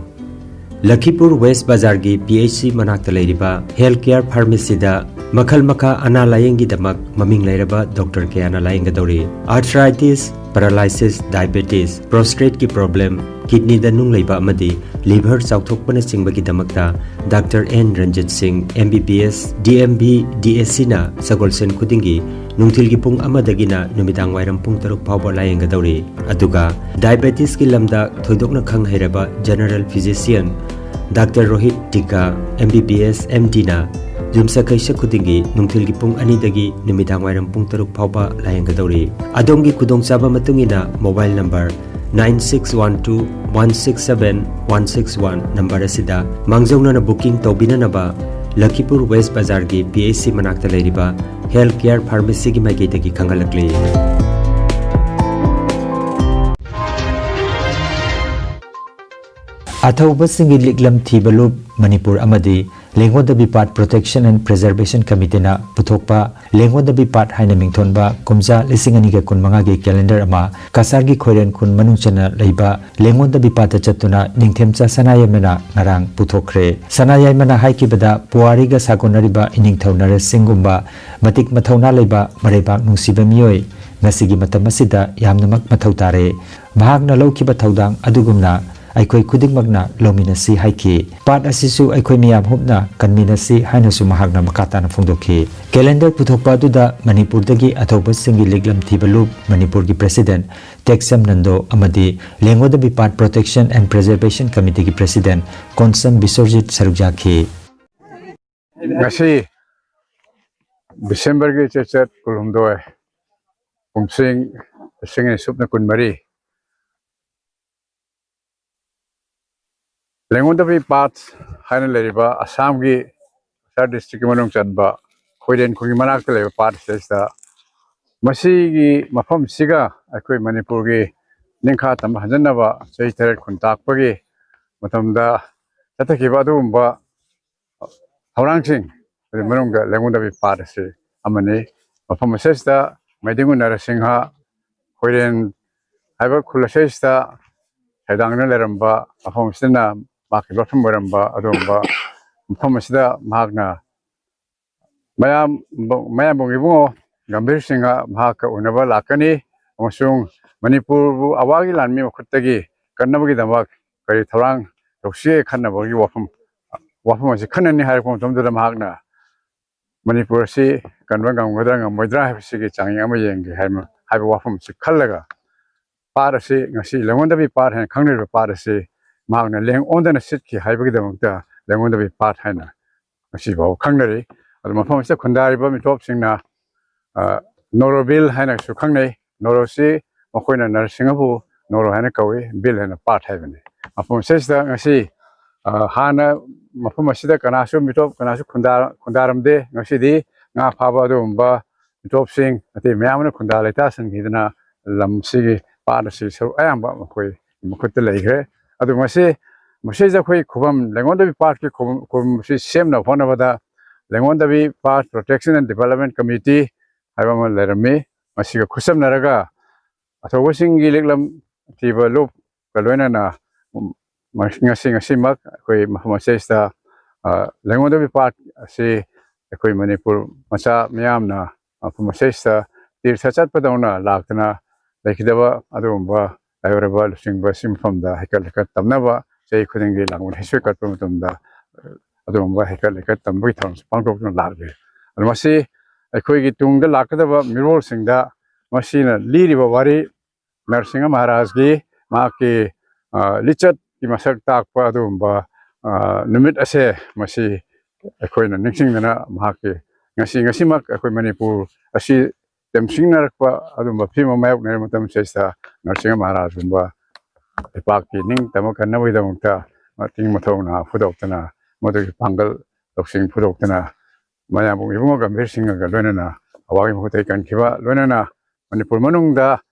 ꯂꯈꯤꯄꯨꯔ ꯋꯦꯁ ꯕꯖꯥꯔꯒꯤ ꯄꯤ ꯑꯩꯆ ꯁꯤ ꯃꯅꯥꯛꯇ ꯂꯩꯔꯤꯕ ꯍꯦꯜꯊ ꯀꯦꯌꯔ ꯐꯥꯔꯃꯥꯁꯤꯗ ꯃꯈꯜ ꯃꯈꯥ ꯑꯅꯥ ꯂꯥꯌꯦꯡꯒꯤꯗꯃꯛ ꯃꯃꯤꯡ ꯂꯩꯔꯕ ꯗꯣꯛꯇꯔ ꯀꯌꯥꯅ ꯂꯥꯌꯦꯡꯒꯗꯧꯔꯤ꯫ ꯑꯥꯔꯊ꯭ꯔꯥꯏꯇꯤꯁ, ꯄꯦꯔꯥꯂꯥꯏꯁꯤꯁ, ꯗꯥꯏꯕꯦꯇꯤꯁ, ꯄ꯭ꯔꯣꯁꯇ꯭ꯔꯦꯠꯀꯤ ꯄ꯭ꯔꯣꯕ꯭ꯂꯦꯝ, ꯀꯤꯗꯅꯤꯗ ꯅꯨꯡ ꯂꯩꯕ ꯑꯃꯗꯤ ꯂꯤꯚꯔ ꯆꯥꯎꯊꯣꯛꯄꯅꯆꯤꯡꯕꯒꯤꯗꯃꯛꯇ doctor N Ranjit Singh, M B B S, D M B, D S ꯁꯤꯅ ꯁꯒꯣꯜꯁꯦꯟ ꯈꯨꯗꯤꯡꯒꯤ ꯅꯨꯡꯊꯤꯜꯒꯤ ꯄꯨꯡ ꯑꯃꯗꯒꯤꯅ ꯅꯨꯃꯤꯗꯥꯡ ꯋꯥꯏꯔꯝ ꯄꯨꯡ ꯇꯔꯨꯛ ꯐꯥꯎꯕ ꯂꯥꯌꯦꯡꯒꯗꯧꯔꯤ꯫ ꯑꯗꯨꯒ ꯗꯥꯏꯕꯦꯇꯤꯁꯀꯤ ꯂꯝꯗ ꯊꯣꯏꯗꯣꯛꯅ ꯈꯪ ꯍꯩꯔꯕ general physician doctor Rohit Tikka, M B B S, M ꯗꯤꯅ ꯌꯨꯝꯁꯀꯩꯁ ꯈꯨꯗꯤꯡꯒꯤ ꯅꯨꯡꯊꯤꯜꯒꯤ ꯄꯨꯡ ꯑꯅꯤꯗꯒꯤ ꯅꯨꯃꯤꯗꯥꯡ ꯋꯥꯏꯔꯝ ꯄꯨꯡ ꯇꯔꯨꯛ ꯐꯥꯎꯕ ꯂꯥꯌꯦꯡꯒꯗꯧꯔꯤ꯫ ꯑꯗꯣꯝꯒꯤ ꯈꯨꯗꯣꯡꯆꯥꯕ ꯃꯇꯨꯡ ꯏꯟꯅ mobile number nine six one two one six seven one six one number ꯑꯁꯤꯗ ꯃꯥꯡꯖꯧꯅꯅ ꯕꯨꯀꯤꯡ ꯇꯧꯕꯤꯅꯅꯕ ꯂꯈꯤꯄꯨꯔ ꯋꯦꯁ ꯕꯖꯥꯔꯒꯤ ꯄꯤ ꯑꯩꯆ ꯁꯤ ꯃꯅꯥꯛꯇ ꯂꯩꯔꯤꯕ ꯍꯦꯜꯊ ꯀꯦꯌꯔ ꯐꯥꯔꯃꯥꯁꯤꯒꯤ ꯃꯥꯏꯀꯩꯗꯒꯤ ꯈꯪꯍꯜꯂꯛꯂꯤ꯫ ꯑꯊꯧꯕꯁꯤꯡꯒꯤ ꯂꯤꯛꯂꯝ ꯊꯤꯕ ꯂꯨꯞ ꯃꯅꯤꯄꯨꯔ ꯑꯃꯗꯤ ꯂꯦꯡꯒꯣꯟꯗꯕꯤ ꯄꯥꯠ Protection and Preservation Committeeꯅ ꯄꯨꯊꯣꯛꯄ ꯂꯦꯡꯒꯣꯟꯗꯕꯤ ꯄꯥꯠ ꯍꯥꯏꯅ ꯃꯤꯡꯊꯣꯟꯕ ꯀꯨꯝꯖꯥ ꯂꯤꯁꯤꯡ ꯑꯅꯤꯒ ꯀꯨꯟꯃꯉꯥꯒꯤ ꯀꯦꯂꯦꯟꯗꯔ ꯑꯃ ꯀꯁꯥꯔꯒꯤ ꯈꯣꯏꯔꯦꯟ ꯈꯨꯟ ꯃꯅꯨꯡ ꯆꯟꯅ ꯂꯩꯕ ꯂꯦꯡꯒꯣꯟꯗꯕꯤ ꯄꯥꯠꯇ ꯆꯠꯇꯨꯅ ꯅꯤꯡꯊꯦꯝꯆꯥ ꯁꯅꯥꯌꯥꯏꯃꯅ ꯉꯔꯥꯡ ꯄꯨꯊꯣꯛꯈ꯭ꯔꯦ꯫ ꯁꯅꯥꯌꯥꯏꯃꯅ ꯍꯥꯏꯈꯤꯕꯗ, ꯄꯨꯋꯥꯔꯤꯒ ꯁꯥꯒꯣꯟꯅꯔꯤꯕ ꯏꯅꯤꯡꯊꯧ ꯅꯔꯁꯤꯡꯒꯨꯝꯕ ꯃꯇꯤꯛ ꯃꯊꯧꯅꯥ ꯂꯩꯕ ꯃꯔꯩꯕꯥꯛ ꯅꯨꯡꯁꯤꯕ ꯃꯤꯑꯣꯏ ꯉꯁꯤꯒꯤ ꯃꯇꯝ ꯑꯁꯤꯗ ꯌꯥꯝꯅꯃꯛ ꯃꯊꯧ ꯇꯥꯔꯦ꯫ ꯃꯍꯥꯛꯅ ꯂꯧꯈꯤꯕ ꯊꯧꯗꯥꯡ ꯑꯗꯨꯒꯨꯝꯅ ꯑꯩꯈꯣꯏ ꯈꯨꯗꯤꯡꯃꯛꯅ ꯂꯧꯃꯤꯟꯅꯁꯤ ꯍꯥꯏꯈꯤ꯫ ꯄꯥꯠ ꯑꯁꯤꯁꯨ ꯑꯩꯈꯣꯏ ꯃꯤꯌꯥꯝ ꯍꯨꯞꯅ ꯀꯟꯃꯤꯟꯅꯁꯤ ꯍꯥꯏꯅꯁꯨ ꯃꯍꯥꯛꯅ ꯃꯈꯥ ꯇꯥꯅ ꯐꯣꯡꯗꯣꯛꯈꯤ꯫ ꯀꯦꯂꯦꯟꯗꯔ ꯄꯨꯊꯣꯛꯄ ꯑꯗꯨꯗ ꯃꯅꯤꯄꯨꯔꯗꯒꯤ ꯑꯊꯧꯕꯁꯤꯡꯒꯤ ꯂꯤꯛꯂꯝ ꯊꯤꯕ ꯂꯨꯞ, ꯃꯅꯤꯄꯨꯔꯒꯤ President ꯇꯦꯛꯁꯝ ꯅꯟꯗꯣ ꯑꯃꯗꯤ ꯂꯦꯡꯒꯣꯗꯕꯤ Part Protection and Preservation Committeeꯒꯤ President Konsam ꯕꯤꯁ꯭ꯋꯔꯖꯤꯠ ꯁꯔꯨꯛ ꯌꯥꯈꯤ꯫ ꯉꯁꯤ ꯗꯤꯁꯦꯝꯕꯔꯒꯤ ꯆꯩꯆꯠ ꯀꯨꯟꯍꯨꯝꯗꯣꯏ, ꯀꯨꯝꯁꯤꯡ ꯂꯤꯁꯤꯡ ꯑꯅꯤ ꯁꯨꯞꯅ ꯀꯨꯟꯃꯔꯤ, ꯂꯦꯡꯒꯣꯗꯕꯤ ꯄꯥꯠ ꯍꯥꯏꯅ ꯂꯩꯔꯤꯕ ꯑꯁꯥꯝꯒꯤ ꯀꯁꯥꯔ districtꯀꯤ ꯃꯅꯨꯡ ꯆꯟꯕ ꯈꯣꯏꯔꯦꯟ ꯈꯨꯟꯒꯤ ꯃꯅꯥꯛꯇ ꯂꯩꯕ ꯄꯥꯠ ꯑꯁꯤꯗꯩꯁꯤꯗ, ꯃꯁꯤꯒꯤ ꯃꯐꯝꯁꯤꯒ ꯑꯩꯈꯣꯏ ꯃꯅꯤꯄꯨꯔꯒꯤ ꯅꯤꯡꯈꯥ ꯇꯝꯕ ꯍꯟꯖꯟꯅꯕ ꯆꯍꯤ ꯇꯔꯦꯠ ꯈꯨꯟꯇꯥꯛꯄꯒꯤ ꯃꯇꯝꯗ ꯆꯠꯊꯈꯤꯕ ꯑꯗꯨꯒꯨꯝꯕ ꯊꯧꯔꯥꯡꯁꯤꯡ ꯑꯗꯨ ꯃꯅꯨꯡꯗ ꯂꯦꯡꯒꯣꯗꯕꯤ ꯄꯥꯠ ꯑꯁꯤ ꯑꯃꯅꯤ꯫ ꯃꯐꯝ ꯑꯁꯤꯗ ꯃꯩꯗꯤꯡꯒꯨ ꯅꯔꯁꯤꯡꯍ ꯈꯣꯏꯔꯦꯟ ꯍꯥꯏꯕ ꯈꯨꯜ ꯑꯁꯤꯗ ꯁꯩꯗꯥꯡꯗꯨꯅ ꯂꯩꯔꯝꯕ, ꯃꯐꯝ ꯑꯁꯤꯗꯅ ꯃꯍꯥꯛꯀꯤ ꯂꯧꯐꯝ ꯑꯣꯏꯔꯝꯕ ꯑꯗꯨꯒꯨꯝꯕ ꯃꯐꯝ ꯑꯁꯤꯗ ꯃꯍꯥꯛꯅ ꯃꯌꯥꯝ, ꯃꯌꯥꯝꯕꯨꯡ ꯏꯕꯨꯡꯉꯣ ꯒꯝꯚꯤꯔ ꯁꯤꯡꯍ ꯃꯍꯥꯛꯀ ꯎꯅꯕ ꯂꯥꯛꯀꯅꯤ ꯑꯃꯁꯨꯡ ꯃꯅꯤꯄꯨꯔꯕꯨ ꯑꯋꯥꯒꯤ ꯂꯥꯟꯃꯤ ꯃꯈꯨꯠꯇꯒꯤ ꯀꯟꯅꯕꯒꯤꯗꯃꯛ ꯀꯔꯤ ꯊꯧꯔꯥꯡ ꯇꯧꯁꯤꯒꯦ ꯈꯟꯅꯕꯒꯤ ꯋꯥꯐꯝ, ꯋꯥꯐꯝ ꯑꯁꯤ ꯈꯟꯅꯅꯤ ꯍꯥꯏꯔꯛꯄ ꯃꯇꯝꯗꯨꯗ ꯃꯍꯥꯛꯅ ꯃꯅꯤꯄꯨꯔ ꯑꯁꯤ ꯀꯟꯕ ꯉꯝꯒꯗ꯭ꯔꯥ ꯉꯝꯃꯣꯏꯗ꯭ꯔꯥ ꯍꯥꯏꯕꯁꯤꯒꯤ ꯆꯥꯡꯌꯦꯡ ꯑꯃ ꯌꯦꯡꯒꯦ ꯍꯥꯏꯕ, ꯍꯥꯏꯕ ꯋꯥꯐꯝꯁꯤ ꯈꯜꯂꯒ ꯄꯥꯠ ꯑꯁꯤ ꯉꯁꯤ ꯂꯦꯡꯒꯣꯟꯗꯕꯤ ꯄꯥꯠ ꯍꯥꯏꯅ ꯈꯪꯅꯔꯤꯕ ꯄꯥꯠ ꯑꯁꯤ ꯃꯍꯥꯛꯅ ꯂꯦꯡ ꯑꯣꯟꯗꯅ ꯁꯤꯠꯈꯤ ꯍꯥꯏꯕꯒꯤꯗꯃꯛꯇ ꯂꯦꯡꯒꯣꯟꯗꯕꯤ ꯄꯥꯠ ꯍꯥꯏꯅ ꯉꯁꯤꯐꯥꯎ ꯈꯪꯅꯔꯤ꯫ ꯑꯗꯨ ꯃꯐꯝ ꯑꯁꯤꯗ ꯈꯨꯟꯗꯥꯔꯤꯕ ꯃꯤꯇꯣꯞꯁꯤꯡꯅ, ꯑ, ꯅꯣꯔꯣꯕꯤꯜ ꯍꯥꯏꯅꯁꯨ ꯈꯪꯅꯩ꯫ ꯅꯣꯔꯣꯁꯤ ꯃꯈꯣꯏꯅ ꯅꯔꯁꯤꯡꯍꯕꯨ ꯅꯣꯔꯣ ꯍꯥꯏꯅ ꯀꯧꯏ, ꯕꯤꯜ ꯍꯥꯏꯅ ꯄꯥꯠ ꯍꯥꯏꯕꯅꯤ꯫ ꯃꯐꯝ ꯑꯁꯤꯗ ꯉꯁꯤ, ꯑ, ꯍꯥꯟꯅ ꯃꯐꯝ ꯑꯁꯤꯗ ꯀꯅꯥꯁꯨ ꯃꯤꯇꯣꯞ ꯀꯅꯥꯁꯨ ꯈꯨꯟꯗꯥ-, ꯈꯨꯟꯗꯥꯔꯝꯗꯦ꯫ ꯉꯁꯤꯗꯤ ꯉꯥ ꯐꯥꯕ ꯑꯗꯨꯒꯨꯝꯕ ꯃꯤꯇꯣꯞꯁꯤꯡ ꯑꯇꯩ ꯃꯌꯥꯝ ꯑꯃꯅ ꯈꯨꯟꯗꯥ ꯂꯩꯇꯥꯁꯤꯟꯈꯤꯗꯅ ꯂꯝꯁꯤꯒꯤ ꯄꯥꯠ ꯑꯁꯤ ꯁꯔꯨꯛ ꯑꯌꯥꯝꯕ ꯃꯈꯣꯏ ꯃꯈꯨꯠꯇ ꯂꯩꯈ꯭ꯔꯦ꯫ ꯑꯗꯨ ꯃꯁꯤ, ꯃꯁꯤꯗ ꯑꯩꯈꯣꯏ ꯈꯨꯕꯝ, ꯂꯦꯡꯒꯣꯟꯗꯕꯤ ꯄꯥꯠꯀꯤ ꯈꯨꯕꯝ, ꯈꯨꯕꯝ ꯑꯁꯤ ꯁꯦꯝꯅꯕ ꯍꯣꯠꯅꯕꯗ ꯂꯦꯡꯒꯣꯟꯗꯕꯤ Part Protection and Development Committee ꯍꯥꯏꯕ ꯑꯃ ꯂꯩꯔꯝꯃꯤ꯫ ꯃꯁꯤꯒ ꯈꯨꯠꯁꯝꯅꯔꯒ ꯑꯊꯧꯕꯁꯤꯡꯒꯤ ꯂꯤꯛꯂꯝ ꯊꯤꯕ ꯂꯨꯞꯀ ꯂꯣꯏꯅꯅ, ꯎꯝ, ꯉꯁꯤ, ꯉꯁꯤꯃꯛ ꯑꯩꯈꯣꯏ ꯃꯐꯝ ꯑꯁꯤꯗ, ꯑ, ꯂꯦꯡꯒꯣꯟꯗꯕꯤ ꯄꯥꯠ ꯑꯁꯤ ꯑꯩꯈꯣꯏ ꯃꯅꯤꯄꯨꯔ ꯃꯆꯥ ꯃꯤꯌꯥꯝꯅ ꯃꯐꯝ ꯑꯁꯤꯗ ꯇꯤꯔꯊ ꯆꯠꯄꯗꯧꯅ ꯂꯥꯛꯇꯅ ꯂꯩꯈꯤꯗꯕ ꯑꯗꯨꯒꯨꯝꯕ ꯂꯥꯏꯑꯣꯏꯔꯕ ꯂꯨꯆꯤꯡꯕ ꯑꯁꯤ ꯃꯐꯝꯗ ꯍꯩꯀꯠ ꯂꯩꯀꯠ ꯇꯝꯅꯕ ꯆꯍꯤ ꯈꯨꯗꯤꯡꯒꯤ ꯂꯥꯡꯕꯟ ꯍꯩꯁꯨ ꯀꯠꯄ ꯃꯇꯝꯗ ꯑꯗꯨꯒꯨꯝꯕ ꯍꯩꯀꯠ ꯂꯩꯀꯠ ꯇꯝꯕꯒꯤ ꯊꯧꯔꯝꯁꯤ ꯄꯥꯡꯊꯣꯛꯇꯨꯅ ꯂꯥꯛꯂꯤ꯫ ꯑꯗꯨ ꯃꯁꯤ ꯑꯩꯈꯣꯏꯒꯤ ꯇꯨꯡꯗ ꯂꯥꯛꯀꯗꯕ ꯃꯤꯔꯣꯜꯁꯤꯡꯗ ꯃꯁꯤꯅ ꯂꯤꯔꯤꯕ ꯋꯥꯔꯤ ꯅꯔꯁꯤꯡꯍ ꯃꯍꯥꯔꯥꯖꯒꯤ ꯃꯍꯥꯛꯀꯤ, ꯑ, ꯂꯤꯆꯠꯀꯤ ꯃꯁꯛ ꯇꯥꯛꯄ ꯑꯗꯨꯒꯨꯝꯕ, ꯑ, ꯅꯨꯃꯤꯠ ꯑꯁꯦ ꯃꯁꯤ ꯑꯩꯈꯣꯏꯅ ꯅꯤꯡꯁꯤꯡꯗꯅ ꯃꯍꯥꯛꯀꯤ ꯉꯁꯤ, ꯉꯁꯤꯃꯛ ꯑꯩꯈꯣꯏ ꯃꯅꯤꯄꯨꯔ ꯑꯁꯤ ꯇꯦꯝꯁꯤꯡꯅꯔꯛꯄ ꯑꯗꯨꯒꯨꯝꯕ ꯐꯤꯕꯝ ꯑꯃ ꯃꯥꯌꯣꯛꯅꯔꯤꯕ ꯃꯇꯝꯁꯤꯗ ꯅꯔꯁꯤꯡꯍ ꯃꯍꯥꯔꯥꯖꯒꯨꯝꯕ ꯂꯩꯄꯥꯛꯀꯤ ꯅꯤꯡꯇꯝꯕ ꯀꯟꯅꯕꯒꯤꯗꯃꯛꯇ ꯃꯇꯤꯡ ꯃꯊꯧꯅꯥ ꯐꯨꯗꯣꯛꯇꯅ, ꯃꯗꯨꯒꯤ ꯄꯥꯡꯒꯜ ꯂꯧꯁꯤꯡ ꯐꯨꯗꯣꯛꯇꯅ, ꯃꯌꯥꯝꯕꯨ ꯏꯕꯨꯡꯉꯣ ꯒꯝꯚꯤꯔ ꯁꯤꯡꯍꯒ ꯂꯣꯏꯅꯅ ꯑꯋꯥꯒꯤ ꯃꯍꯨꯠꯇ ꯀꯟꯈꯤꯕ, ꯂꯣꯏꯅꯅ ꯃꯅꯤꯄꯨꯔ ꯃꯅꯨꯡꯗ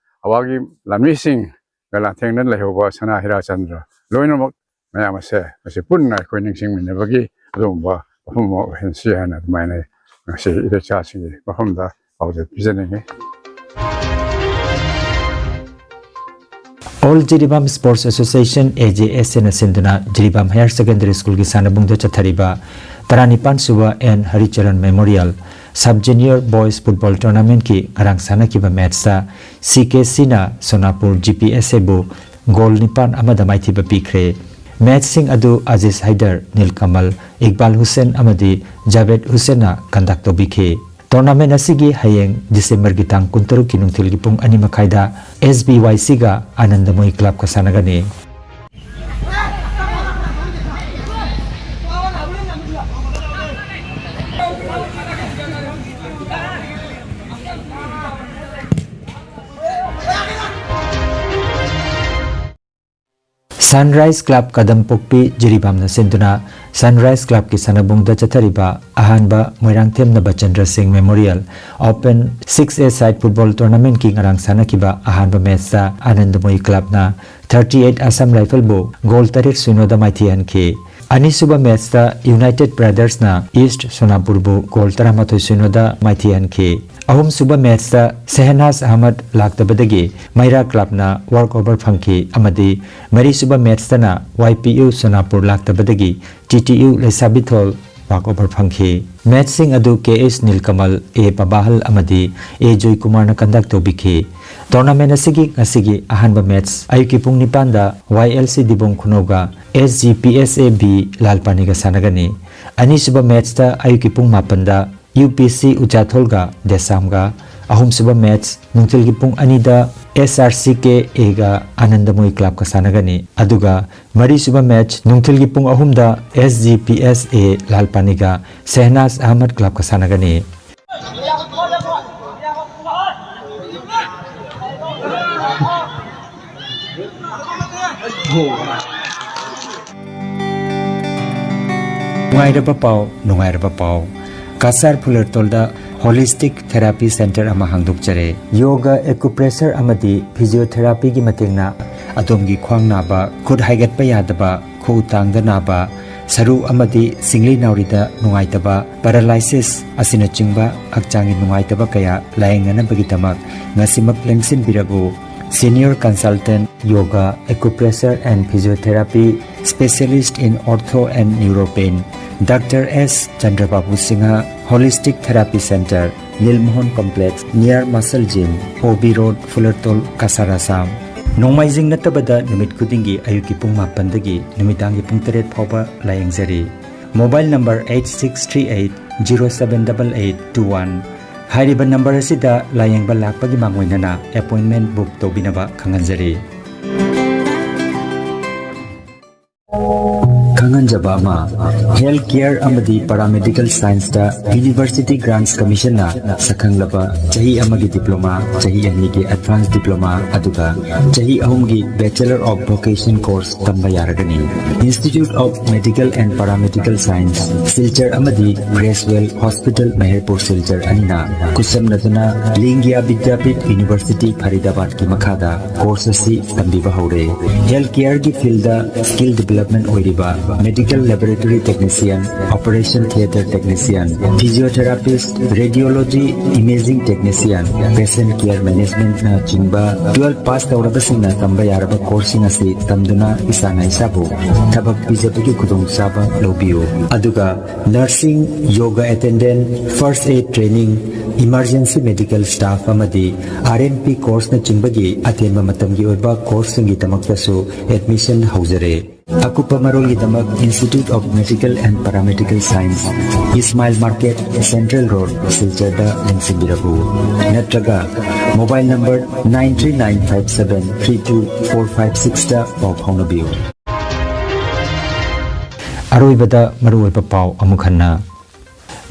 ꯑꯋꯥꯒꯤ ꯂꯥꯟꯃꯤꯁꯤꯡꯒ ꯂꯥꯟꯊꯦꯡꯅ ꯂꯩꯍꯧꯕ ꯁꯅꯥ ꯍꯤꯔꯥꯆꯟꯗ꯭ꯔ ꯂꯣꯏꯅꯃꯛ, ꯃꯌꯥꯝ ꯑꯁꯦ ꯉꯁꯤ ꯄꯨꯟꯅ ꯑꯩꯈꯣꯏ ꯅꯤꯡꯁꯤꯡꯃꯤꯟꯅꯕꯒꯤ ꯑꯗꯨꯒꯨꯝꯕ ꯃꯐꯝ ꯑꯃ ꯑꯣꯏꯍꯟꯁꯤ ꯍꯥꯏꯅ ꯑꯗꯨꯃꯥꯏꯅ ꯉꯁꯤ ꯏꯔꯩꯆꯥꯁꯤꯡꯒꯤ ꯃꯐꯝꯗ ꯄꯥꯎꯖꯦꯜ ꯄꯤꯖꯅꯤꯡꯉꯤ꯫ All Jiribam Sports Association, A J S A ꯅ ꯁꯤꯟꯗꯨꯅ ꯖꯤꯔꯤꯕꯥꯝ ꯍꯥꯌꯔ ꯁꯦꯀꯦꯟꯗꯔꯤ ꯁ꯭ꯀꯨꯜꯒꯤ ꯁꯥꯟꯅꯕꯨꯡꯗ ꯆꯠꯊꯔꯤꯕ ꯇꯔꯥꯅꯤꯄꯥꯟ ꯁꯨꯕ N Haricharan memorial sub junior boys football ꯇꯣꯔꯅꯥꯃꯦꯟꯠꯀꯤ ꯉꯔꯥꯡ ꯁꯥꯟꯅꯈꯤꯕ ꯃꯦꯠꯆꯇ ꯁꯤ ꯀꯦ ꯁꯤꯅ ꯁꯣꯅꯥꯄꯨꯔ ꯖꯤ ꯄꯤ ꯑꯦꯁ ꯑꯦꯕꯨ ꯒꯣꯜ ꯅꯤꯄꯥꯟ ꯑꯃꯗ ꯃꯥꯏꯊꯤꯕ ꯄꯤꯈ꯭ꯔꯦ꯫ ꯃꯦꯠꯆꯁꯤꯡ ꯑꯗꯨ ꯑꯖꯤꯖ ꯍꯩꯗꯔ, ꯅꯤꯜꯀꯃꯜ, ꯏꯛꯕꯥꯜ ꯍꯨꯁꯦꯟ ꯑꯃꯗꯤ ꯖꯥꯕꯦꯗ ꯍꯨꯁꯦꯟꯅ ꯀꯟꯗꯛ ꯇꯧꯕꯤꯈꯤ꯫ ꯇꯣꯔꯅꯥꯃꯦꯟ ꯑꯁꯤꯒꯤ ꯍꯌꯦꯡ ꯗꯤꯁꯦꯝꯕꯔꯒꯤ ꯇꯥꯡ ꯀꯨꯟꯇꯔꯨꯛꯀꯤ ꯅꯨꯡꯊꯤꯜꯒꯤ ꯄꯨꯡ ꯑꯅꯤ ꯃꯈꯥꯏꯗ ꯑꯦꯁ ꯕꯤ ꯋꯥꯏ ꯁꯤꯒ ꯑꯥꯅꯟꯗꯃꯣꯏ ꯀ꯭ꯂꯕꯀ ꯁꯥꯟꯅꯒꯅꯤ꯫ ꯁꯟꯔꯥꯏꯖ ꯀ꯭ꯂꯕ ꯀꯗꯝꯄꯣꯛꯄꯤ ꯖꯤꯔꯤꯕꯥꯝꯅ ꯁꯤꯟꯗꯨꯅ ꯁꯟꯔꯥꯏꯖ ꯀ꯭ꯂꯕꯀꯤ ꯁꯥꯟꯅꯕꯨꯡꯗ ꯆꯠꯊꯔꯤꯕ ꯑꯍꯥꯟꯕ ꯃꯣꯏꯔꯥꯡꯊꯦꯝ ꯅꯕꯆꯟꯗ꯭ꯔ ꯁꯤꯡ ꯃꯦꯃꯣꯔꯤꯌꯦꯜ ꯑꯣꯄꯟ ꯁꯤꯛꯁ ꯑꯦ ꯁꯥꯏꯠ ꯐꯨꯠꯕꯣꯜ ꯇꯣꯔꯅꯥꯃꯦꯟꯠꯀꯤ ꯉꯔꯥꯡ ꯁꯥꯟꯅꯈꯤꯕ ꯑꯍꯥꯟꯕ ꯃꯦꯠꯆꯇ ꯑꯥꯅꯟꯗꯃꯣꯏ ꯀ꯭ꯂꯕꯅ ꯊꯥꯔꯇꯤ ꯑꯩꯠ ꯑꯁꯥꯝ ꯔꯥꯏꯐꯜꯕꯨ ꯒꯣꯜ ꯇꯔꯦꯠ ꯁꯤꯅꯣꯗ ꯃꯥꯏꯊꯤꯍꯟꯈꯤ꯫ ꯑꯅꯤꯁꯨꯕ ꯃꯦꯠꯆꯇ ꯌꯨꯅꯥꯏꯇꯦꯗ ꯕ꯭ꯔꯗꯔꯁꯅ ꯏꯁ꯭ꯠ ꯁꯣꯅꯥꯄꯨꯔꯕꯨ ꯒꯣꯜ ꯇꯔꯥꯃꯥꯊꯣꯏ ꯁꯤꯅꯣꯗ ꯃꯥꯏꯊꯤꯍꯟꯈꯤ꯫ ꯑꯍꯨꯝꯁꯨꯕ ꯃꯦꯠꯆꯇ ꯁꯦꯍꯅꯥꯖ ꯑꯍꯃꯗ ꯂꯥꯛꯇꯕꯗꯒꯤ ꯃꯩꯔꯥ ꯀ꯭ꯂꯕꯅ ꯋꯥꯛ ꯑꯣꯚꯔ ꯐꯪꯈꯤ ꯑꯃꯗꯤ ꯃꯔꯤꯁꯨꯕ ꯃꯦꯠꯆꯇꯅ ꯋꯥꯏ ꯄꯤ ꯌꯨ ꯁꯣꯅꯥꯄꯨꯔ ꯂꯥꯛꯇꯕꯗꯒꯤ ꯇꯤ ꯇꯤ ꯌꯨ ꯂꯩꯁꯥꯕꯤꯊꯣꯜ ꯋꯥꯛ ꯑꯣꯚꯔ ꯐꯪꯈꯤ꯫ ꯃꯦꯠꯆꯁꯤꯡ ꯑꯗꯨ ꯀꯦ ꯑꯦꯁ ꯅꯤꯜꯀꯃꯜ, ꯑꯦ ꯄꯕꯥꯍꯜ ꯑꯃꯗꯤ ꯑꯦ ꯖꯣꯏꯀꯨꯃꯥꯔꯅ ꯀꯟꯗꯛ ꯇꯧꯕꯤꯈꯤ꯫ Tournament ꯑꯁꯤꯒꯤ ꯉꯁꯤꯒꯤ ꯑꯍꯥꯟꯕ match ꯑꯌꯨꯛꯀꯤ ꯄꯨꯡ ꯅꯤꯄꯥꯟꯗ Y L C ꯗꯤꯕꯣꯡ ꯈꯨꯅꯧꯒ S G P S A B ꯂꯥꯜꯄꯥꯅꯤꯒ ꯁꯥꯟꯅꯒꯅꯤ꯫ ꯑꯅꯤꯁꯨꯕ matchꯇ ꯑꯌꯨꯛꯀꯤ ꯄꯨꯡ ꯃꯥꯄꯟꯗ U P C ꯎꯆꯥꯊꯣꯜꯒ ꯗꯦꯁꯥꯝꯒ, ꯑꯍꯨꯝꯁꯨꯕ match ꯅꯨꯡꯊꯤꯜꯒꯤ ꯄꯨꯡ ꯑꯅꯤꯗ S R C K Aꯒ ꯑꯥꯅꯟꯗꯃꯣꯏ clubꯀ ꯁꯥꯟꯅꯒꯅꯤ꯫ ꯑꯗꯨꯒ ꯃꯔꯤꯁꯨꯕ match ꯅꯨꯡꯊꯤꯜꯒꯤ ꯄꯨꯡ ꯑꯍꯨꯝꯗ S G P S A ꯂꯥꯜꯄꯥꯅꯤꯒ ꯁꯦꯍꯅꯥꯖ Ahmad clubꯀ ꯁꯥꯟꯅꯒꯅꯤ꯫ ꯅꯨꯡꯉꯥꯏꯔꯕ ꯄꯥꯎ, ꯅꯨꯡꯉꯥꯏꯔꯕ ꯄꯥꯎ꯫ ꯀꯁꯥꯔ ꯐꯨꯂꯔꯇꯣꯜꯗ Holistic Therapy Center ꯑꯃ ꯍꯥꯡꯗꯣꯛꯆꯔꯦ꯫ Yoga, acupressure ꯑꯃꯗꯤ physiotherapyꯒꯤ ꯃꯇꯦꯡꯅ ꯑꯗꯣꯝꯒꯤ ꯈ꯭ꯋꯥꯡ ꯅꯥꯕ, ꯈꯨꯠ ꯍꯥꯏꯒꯠꯄ ꯌꯥꯗꯕ, ꯈꯨꯎ ꯇꯥꯡꯗ ꯅꯥꯕ, ꯁꯔꯨ ꯑꯃꯗꯤ ꯁꯤꯡꯂꯤ ꯅꯥꯎꯔꯤꯗ ꯅꯨꯡꯉꯥꯏꯇꯕ, paralysis ꯑꯁꯤꯅꯆꯤꯡꯕ ꯍꯛꯆꯥꯡꯒꯤ ꯅꯨꯡꯉꯥꯏꯇꯕ ꯀꯌꯥ ꯂꯥꯌꯦꯡꯅꯅꯕꯒꯤꯗꯃꯛ ꯉꯁꯤꯃꯛ ꯂꯦꯡꯁꯤꯟꯕꯤꯔꯕꯨ꯫ Senior Consultant, Yoga, Acupressure and Physiotherapy, Specialist in Ortho and Neuropain, Doctor S Chandrababu Singha, Holistic Therapy Center, Nilmohan Complex, near Muscle Gym, O B Road, Fulertol, Kasar, Assam꯫ ꯅꯣꯡꯃꯥꯏꯖꯤꯡ ꯅꯠꯇꯕꯗ ꯅꯨꯃꯤꯠ ꯈꯨꯗꯤꯡꯒꯤ ꯑꯌꯨꯛꯀꯤ ꯄꯨꯡ ꯃꯥꯄꯟꯗꯒꯤ ꯅꯨꯃꯤꯗꯥꯡꯒꯤ ꯄꯨꯡ ꯇꯔꯦꯠ ꯐꯥꯎꯕ ꯂꯥꯌꯦꯡꯖꯔꯤ꯫ Mobile number eight six three eight zero seven double eight two one꯫ ꯍꯥꯏꯔꯤꯕ number ꯑꯁꯤꯗ ꯂꯥꯌꯦꯡꯕ ꯂꯥꯛꯄꯒꯤ ꯃꯥꯡꯑꯣꯏꯅꯅ appointment book ꯇꯧꯕꯤꯅꯕ ꯈꯪꯍꯟꯖꯔꯤ꯫ ꯈꯪꯍꯟꯖꯕ ꯑꯃ, health care ꯑꯃꯗꯤ paramedical scienceꯇ University Grants Commissionꯅ ꯁꯛꯈꯪꯂꯕ ꯆꯍꯤ ꯑꯃꯒꯤ diploma, ꯆꯍꯤ ꯑꯅꯤꯒꯤ advanced diploma, ꯑꯗꯨꯒ ꯆꯍꯤ ꯑꯍꯨꯝꯒꯤ Bachelor of Vocation course ꯇꯝꯕ ꯌꯥꯔꯒꯅꯤ꯫ Institute of Medical and Paramedical Science, Silchar ꯑꯃꯗꯤ Gracewell Hospital, ꯃꯍꯦꯔꯄꯨꯔ, ꯁꯤꯜꯆꯔ ꯑꯅꯤꯅ ꯈꯨꯠꯁꯝꯅꯗꯨꯅ ꯂꯤꯡꯒꯤꯌꯥ ꯕꯤꯗ꯭ꯌꯥꯄꯤꯊ University, ꯐꯔꯤꯗꯥꯕꯥꯗꯀꯤ ꯃꯈꯥꯗ course ꯑꯁꯤ ꯇꯝꯕꯤꯕ ꯍꯧꯔꯦ꯫ Health careꯒꯤ fieldꯗ skill development ꯑꯣꯏꯔꯤꯕ medical Medical Laboratory Technician, Operation Theatre Technician, Physiotherapist, Radiology Imaging Technician, Patient Care Managementꯅꯆꯤꯡꯕ twelve pass ꯇꯧꯔꯕꯁꯤꯡꯅ ꯇꯝꯕ ꯌꯥꯔꯕ courseꯁꯤꯡ ꯑꯁꯤ ꯇꯝꯗꯨꯅ ꯏꯁꯥꯅ ꯏꯁꯥꯕꯨ ꯊꯕꯛ ꯄꯤꯖꯕꯒꯤ ꯈꯨꯗꯣꯡꯆꯥꯕ ꯂꯧꯕꯤꯌꯨ꯫ ꯑꯗꯨꯒ nursing, yoga attendant, first aid training, emergency medical staff ꯑꯃꯗꯤ R N P courseꯅꯆꯤꯡꯕꯒꯤ ꯑꯇꯦꯟꯕ ꯃꯇꯝꯒꯤ ꯑꯣꯏꯕ courseꯁꯤꯡꯒꯤꯗꯃꯛꯇꯁꯨ admission ꯍꯧꯖꯔꯦ꯫ ꯑꯀꯨꯞꯄ ꯃꯔꯣꯜꯒꯤꯗꯃꯛ Institute of Medical and Paramedical Science, Ismail Market, Central Road, ꯁꯤꯜꯆꯔꯗ ꯂꯦꯡꯁꯤꯟꯕꯤꯔꯛꯎ꯫ ꯅꯠꯇ꯭ꯔꯒ mobile number nine three nine five seven three two four five sixꯇ ꯄꯥꯎ ꯐꯥꯎꯅꯕꯤꯌꯨ꯫ ꯑꯔꯣꯏꯕꯗ ꯃꯔꯨꯑꯣꯏꯕ ꯄꯥꯎ ꯑꯃꯨꯛ ꯍꯟꯅ꯫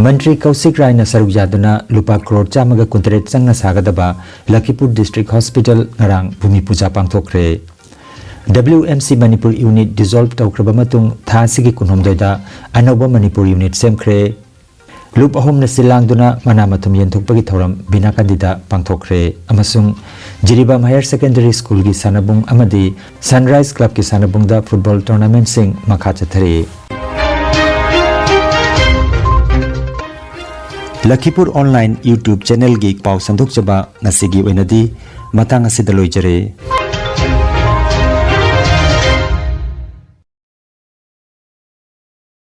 ꯃꯟꯇ꯭ꯔꯤ ꯀꯧꯁꯤꯛ ꯔꯥꯏꯅ ꯁꯔꯨꯛ ꯌꯥꯗꯨꯅ ꯂꯨꯄꯥ ꯀ꯭ꯔꯣꯔ ꯆꯥꯝꯃꯒ ꯀꯨꯟꯇꯔꯦꯠ ꯆꯪꯅ ꯁꯥꯒꯗꯕ ꯂꯈꯤꯄꯨꯔ District Hospital ꯉꯔꯥꯡ ꯚꯨꯃꯤ ꯄꯨꯖꯥ ꯄꯥꯡꯊꯣꯛꯈ꯭ꯔꯦ꯫ W M C Manipur unit dissolve ꯇꯧꯈ꯭ꯔꯕ ꯃꯇꯨꯡ ꯊꯥ ꯑꯁꯤꯒꯤ ꯀꯨꯟꯍꯨꯝꯗꯣꯏꯗ ꯑꯅꯧꯕ ꯃꯅꯤꯄꯨꯔ unit ꯁꯦꯝꯈ꯭ꯔꯦ꯫ ꯂꯨꯞ ꯑꯍꯨꯝꯅ ꯁꯤꯜ ꯂꯥꯡꯗꯨꯅ ꯃꯅꯥ ꯃꯊꯨꯝ ꯌꯦꯟꯊꯣꯛꯄꯒꯤ ꯊꯧꯔꯝ ꯕꯤꯅꯥꯀꯥꯟꯗꯤꯗ ꯄꯥꯡꯊꯣꯛꯈ꯭ꯔꯦ ꯑꯃꯁꯨꯡ ꯖꯤꯔꯤꯕꯥꯝ Higher Secondary Schoolꯒꯤ ꯁꯥꯟꯅꯕꯨꯡ ꯑꯃꯗꯤ Sunrise Clubꯀꯤ ꯁꯥꯟꯅꯕꯨꯡꯗ football tournamentꯁꯤꯡ ꯃꯈꯥ ꯆꯠꯊꯔꯤ꯫ ꯂꯈꯤꯄꯨꯔ Online YouTube channelꯒꯤ ꯄꯥꯎ ꯁꯟꯗꯣꯛꯆꯕ ꯉꯁꯤꯒꯤ ꯑꯣꯏꯅꯗꯤ ꯃꯇꯥꯡ ꯑꯁꯤꯗ ꯂꯣꯏꯖꯔꯦ꯫